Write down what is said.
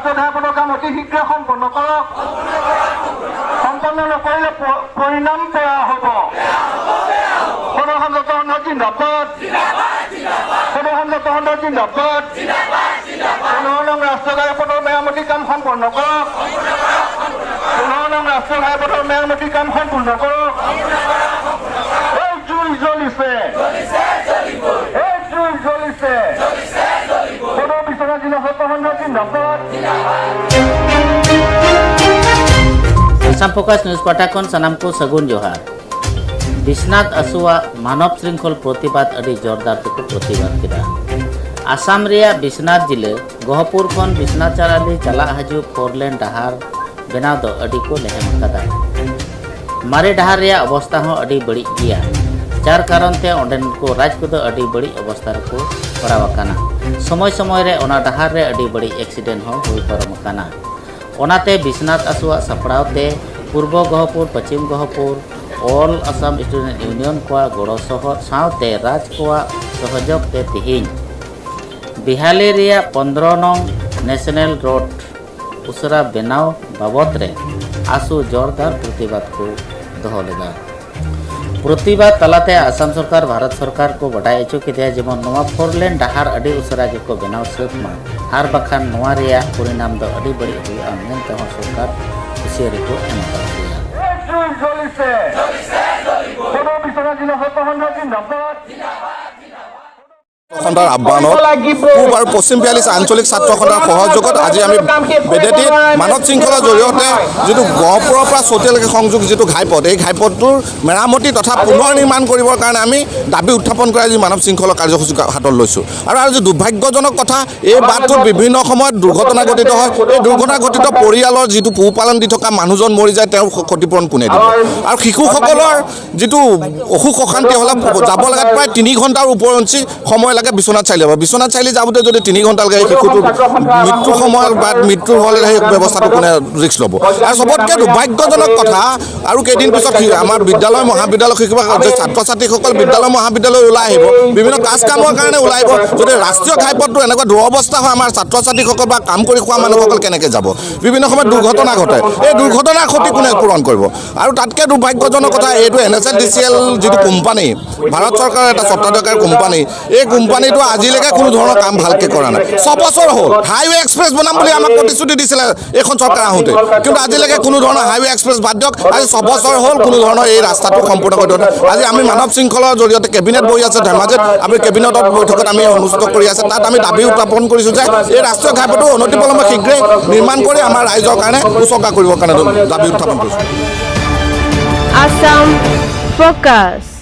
ৰাষ্ট্ৰীয় ঘাইপথৰ কাম অতি শীঘ্ৰে সম্পন্ন কৰক। সম্পন্ন নকৰিলে পৰিণাম বেয়া হ'ব। সদৌ অসম ছাত্ৰ সন্থা জিন্দাবাদ! সদৌ অসম ছাত্ৰ সন্থা জিন্দাবাদ! 15 নং ৰাষ্ট্ৰীয় ঘাইপথৰ মেৰামতি কাম সম্পন্ন কৰক। 15 নং ৰাষ্ট্ৰীয় ঘাইপথৰ মেৰামতি কাম সম্পূৰ্ণ কৰক। এই জুই জ্বলিছে, এই জুই জ্বলিছে। সদৌ বিশ্বনাথ জিলা ছাত্ৰ সন্থা জিন্দাবাদ! असम फोकस न्यूज पाटा खन सानाम को सगुन जोहार। बिश्वनाथ आसुआ मानव श्रृंखल प्रतिबाद अडी जोरदार तेको प्रतिबाद केदा। आसाम रिया बिश्वनाथ जिले गोहपुर खन बिश्वनाथ चाराली चला हाजू फोर लेन डहार बनाव दो अडी को लेहेम कदा। मारे डहार रिया अवस्था हों अडी बड़ी गिया, जार कारण ते ओंडेन को राज को दो अडी बड़ी अवस्था को पड़ाव आकाना। समय समय रे ओना डहार रे अडी बड़ी एक्सीडेंट हों हुई पारम आकाना। ओनाते बिश्वनाथ आसुआ सापड़ाव ते पूर्व गोहपुर, पश्चिम Gohpur all Assam student union को गड़ो सहद सावते राज को सहयोग ते तिहिन बिहाली रिया 15 नং नेशनल रोड उसरा बनाव बाबत रे आसू जोरदार प्रतिबाद को दोहो लेदा। प्रतिबाद तलाते आसाम सरकार भारत सरकार को बडाय हचो केदिया जेमन नोवा फोर लेन डहार अडी उसरा गेको बनाव सत मा are बाखान नोवा रिया परिणाम दो अडी बड़ी हुआ मेनते हों सरकार हुसियारी को एम आकाद गया। এই জুই জ্বলিছে। সদৌ বিশ্বনাথ জিলা ছাত্ৰ সন্থা জিন্দাবাদ! সন্থাৰ আহ্বানত পূব আৰু পশ্চিম পিয়ালিছ আঞ্চলিক ছাত্ৰ সন্থাৰ সহযোগত আজি আমি বেদেতিত মানৱ শৃংখলাৰ জৰিয়তে যিটো গহপুৰৰ পৰা চতিয়ালৈকে সংযোগ যিটো ঘাইপথ, এই ঘাইপথটোৰ মেৰামতি তথা পুনৰ নিৰ্মাণ কৰিবৰ কাৰণে আমি দাবী উত্থাপন কৰি আজি মানৱ শৃংখলা কাৰ্যসূচী হাতত লৈছোঁ। আৰু আজি দুৰ্ভাগ্যজনক কথা, এই বাটটোত বিভিন্ন সময়ত দুৰ্ঘটনা ঘটিত হয়। এই দুৰ্ঘটনা ঘটিত পৰিয়ালৰ যিটো পোহপালন দি থকা মানুহজন মৰি যায়, তেওঁৰ ক্ষতিপূৰণ কোনে দিব? আৰু শিশুসকলৰ যিটো অসুখ অশান্তি হ'লে যাব লগাত প্ৰায় 3 ঘণ্টাৰ উপৰঞ্চি সময় লাগে বিশ্বনাথ চাৰিআলি যাব। বিশ্বনাথ চাৰিআলি যাওঁতে যদি 3 ঘণ্টা লাগে, সেই শিশুটোৰ মৃত্যুৰ সময়ত বা মৃত্যুৰ হ'লে সেই ব্যৱস্থাটো কোনে ৰিস্ক ল'ব? আৰু চবতকৈ দুৰ্ভাগ্যজনক কথা, আৰু কেইদিন পিছত আমাৰ বিদ্যালয় মহাবিদ্যালয় শিক্ষক ছাত্ৰ ছাত্ৰীসকল বিদ্যালয় মহাবিদ্যালয় ওলাই আহিব, বিভিন্ন কাজ কামৰ কাৰণে ওলাই আহিব। যদি ৰাষ্ট্ৰীয় ঘাইপথটো এনেকুৱা দুৰৱস্থা হয়, আমাৰ ছাত্ৰ ছাত্ৰীসকল বা কাম কৰি খোৱা মানুহসকল কেনেকৈ যাব? বিভিন্ন সময়ত দুৰ্ঘটনা ঘটে, এই দুৰ্ঘটনাৰ ক্ষতি কোনে পূৰণ কৰিব? আৰু তাতকৈ দুৰ্ভাগ্যজনক কথা, এইটো N H L D C L যিটো কোম্পানী, ভাৰত চৰকাৰৰ এটা স্বত্বাধিকাৰ কোম্পানী, এই কোম্পানীটো আজিলৈকে কোনো ধৰণৰ কাম ভালকৈ কৰা নাই। 6 বছৰ হ'ল, হাইৱে এক্সপ্ৰেছ বনাম বুলি আমাক প্ৰতিশ্ৰুতি দিছিলে এইখন চৰকাৰ আহোঁতে, কিন্তু আজিলৈকে কোনো ধৰণৰ হাইৱে এক্সপ্ৰেছ বাদ দিয়ক, আজি 6 বছৰ হ'ল, কোনো ধৰণৰ এই ৰাস্তাটো সম্পূৰ্ণ কৰি দিয়া নাই। আজি আমি মানৱ শৃংখলাৰ জৰিয়তে কেবিনেট বহি আছে ধেমাজিত, আমি কেবিনেটত বৈঠকত আমি অনুষ্ঠিত কৰি আছে, তাত আমি দাবী উত্থাপন কৰিছোঁ যে এই ৰাষ্ট্ৰীয় ঘাইপথটো অনতিপলমে শীঘ্ৰেই নিৰ্মাণ কৰি আমাৰ ৰাইজৰ কাৰণে উচৰ্গা কৰিবৰ কাৰণে দাবী উত্থাপন কৰিছোঁ। Assam Focus.